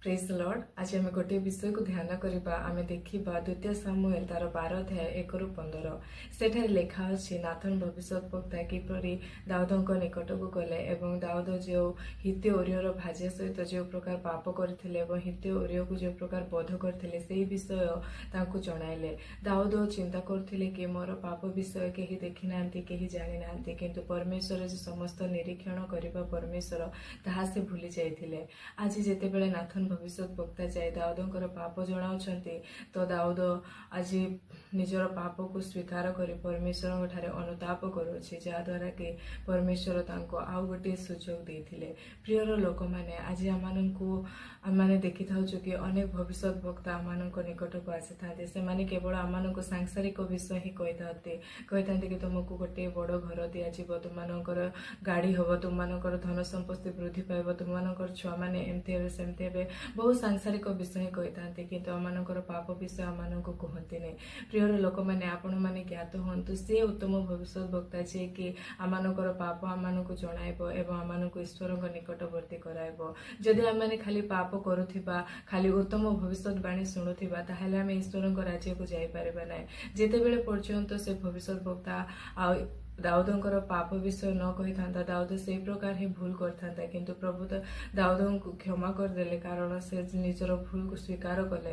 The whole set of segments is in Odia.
ପ୍ରେଜ୍ ଲର୍ଡ। ଆଜି ଆମେ ଗୋଟିଏ ବିଷୟକୁ ଧ୍ୟାନ କରିବା। ଆମେ ଦେଖିବା ଦ୍ୱିତୀୟ ସାମୁଏଲ ତାର 12 ଅଧ୍ୟାୟ 1ରୁ 15। ସେଠାରେ ଲେଖା ଅଛି, ନାଥନ ଭବିଷ୍ୟତ ବକ୍ତା କିପରି ଦାଉଦଙ୍କ ନିକଟକୁ ଗଲେ ଏବଂ ଦାଉଦ ଯେଉଁ ହିତ୍ତୀୟ ଉରିୟର ଭାର୍ଯ୍ୟା ସହିତ ଯେଉଁ ପ୍ରକାର ପାପ କରିଥିଲେ ଏବଂ ହିତ୍ତୀୟ ଉରିୟକୁ ଯେଉଁ ପ୍ରକାର ବଧ କରିଥିଲେ, ସେହି ବିଷୟ ତାଙ୍କୁ ଜଣାଇଲେ। ଦାଉଦ ଚିନ୍ତା କରୁଥିଲେ କି ମୋର ପାପ ବିଷୟ କେହି ଦେଖିନାହାନ୍ତି, କେହି ଜାଣିନାହାନ୍ତି। କିନ୍ତୁ ପରମେଶ୍ୱର ଯେ ସମସ୍ତ ନିରୀକ୍ଷଣ କରିବା ପରମେଶ୍ୱର, ତାହା ସେ ଭୁଲି ଯାଇଥିଲେ। ଆଜି ଯେତେବେଳେ ନାଥନ ଭବିଷ୍ୟତ ବକ୍ତା ଯାଇ ଦାଉଦଙ୍କର ପାପ ଜଣାଉଛନ୍ତି, ତ ଦାଉଦ ଆଜି ନିଜର ପାପକୁ ସ୍ୱୀକାର କରି ପରମେଶ୍ୱରଙ୍କ ଠାରେ ଅନୁତାପ କରୁଅଛି, ଯାହାଦ୍ୱାରା କି ପରମେଶ୍ୱର ତାଙ୍କୁ ଆଉ ଗୋଟିଏ ସୁଯୋଗ ଦେଇଥିଲେ। ପ୍ରିୟର ଲୋକମାନେ, ଆଜି ଆମମାନେ ଦେଖିଥାଉଛୁ କି ଅନେକ ଭବିଷ୍ୟତ ବକ୍ତା ଆମମାନଙ୍କ ନିକଟକୁ ଆସିଥାନ୍ତି। ସେମାନେ କେବଳ ଆମମାନଙ୍କୁ ସାଂସାରିକ ବିଷୟ ହିଁ କହିଥାନ୍ତି। କହିଥାନ୍ତି କି ତୁମକୁ ଗୋଟିଏ ବଡ଼ ଘର ଦିଆଯିବ, ତୁମମାନଙ୍କର ଗାଡ଼ି ହେବ, ତୁମମାନଙ୍କର ଧନ ସମ୍ପତ୍ତି ବୃଦ୍ଧି ପାଇବ, ତୁମମାନଙ୍କର ଛୁଆମାନେ ଏମିତି ହେବେ, ସେମିତି ହେବେ। ବହୁତ ସାଂସାରିକ ବିଷୟ ହିଁ କହିଥାନ୍ତି, କିନ୍ତୁ ଆମମାନଙ୍କର ପାପ ବିଷୟ ଆମମାନଙ୍କୁ କୁହନ୍ତିନି। ପ୍ରିୟର ଲୋକମାନେ, ଆପଣମାନେ ଜ୍ଞାତ ହୁଅନ୍ତୁ, ସେ ଉତ୍ତମ ଭବିଷ୍ୟତ ବକ୍ତା ଯିଏକି ଆମମାନଙ୍କର ପାପ ଆମମାନଙ୍କୁ ଜଣାଇବ ଏବଂ ଆମମାନଙ୍କୁ ଈଶ୍ୱରଙ୍କ ନିକଟବର୍ତ୍ତୀ କରାଇବ। ଯଦି ଆମେମାନେ ଖାଲି ପାପ କରୁଥିବା, ଖାଲି ଉତ୍ତମ ଭବିଷ୍ୟତବାଣୀ ଶୁଣୁଥିବା, ତାହେଲେ ଆମେ ଈଶ୍ୱରଙ୍କ ରାଜ୍ୟକୁ ଯାଇପାରିବା ନାହିଁ। ଯେତେବେଳେ ପର୍ଯ୍ୟନ୍ତ ସେ ଭବିଷ୍ୟତ ବକ୍ତା ଆଉ ଦାଉଦଙ୍କର ପାପ ବିଷୟ ନ କହିଥାନ୍ତା, ଦାଉଦ ସେଇ ପ୍ରକାର ହିଁ ଭୁଲ କରିଥାନ୍ତା। କିନ୍ତୁ ପ୍ରଭୁ ତ ଦାଉଦଙ୍କୁ କ୍ଷମା କରିଦେଲେ, କାରଣ ସେ ନିଜର ଭୁଲକୁ ସ୍ୱୀକାର କଲେ।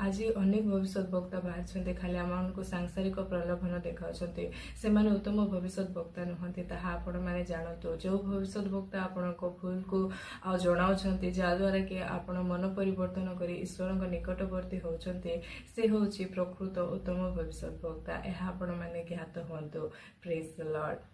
ଆଜି ଅନେକ ଭବିଷ୍ୟତ ବକ୍ତା ବାହାରିଛନ୍ତି, ଖାଲି ଆମମାନଙ୍କୁ ସାଂସାରିକ ପ୍ରଲୋଭନ ଦେଖାଉଛନ୍ତି। ସେମାନେ ଉତ୍ତମ ଭବିଷ୍ୟତ ବକ୍ତା ନୁହନ୍ତି, ତାହା ଆପଣମାନେ ଜାଣନ୍ତୁ। ଯେଉଁ ଭବିଷ୍ୟତ ବକ୍ତା ଆପଣଙ୍କ ଭୁଲକୁ ଆଉ ଜଣାଉଛନ୍ତି, ଯାହାଦ୍ୱାରା କି ଆପଣ ମନ ପରିବର୍ତ୍ତନ କରି ଈଶ୍ୱରଙ୍କ ନିକଟବର୍ତ୍ତୀ ହେଉଛନ୍ତି, ସେ ହେଉଛି ପ୍ରକୃତ ଉତ୍ତମ ଭବିଷ୍ୟତ ବକ୍ତା। ଏହା ଆପଣମାନେ ଜ୍ଞାତ ହୁଅନ୍ତୁ। Praise Lord.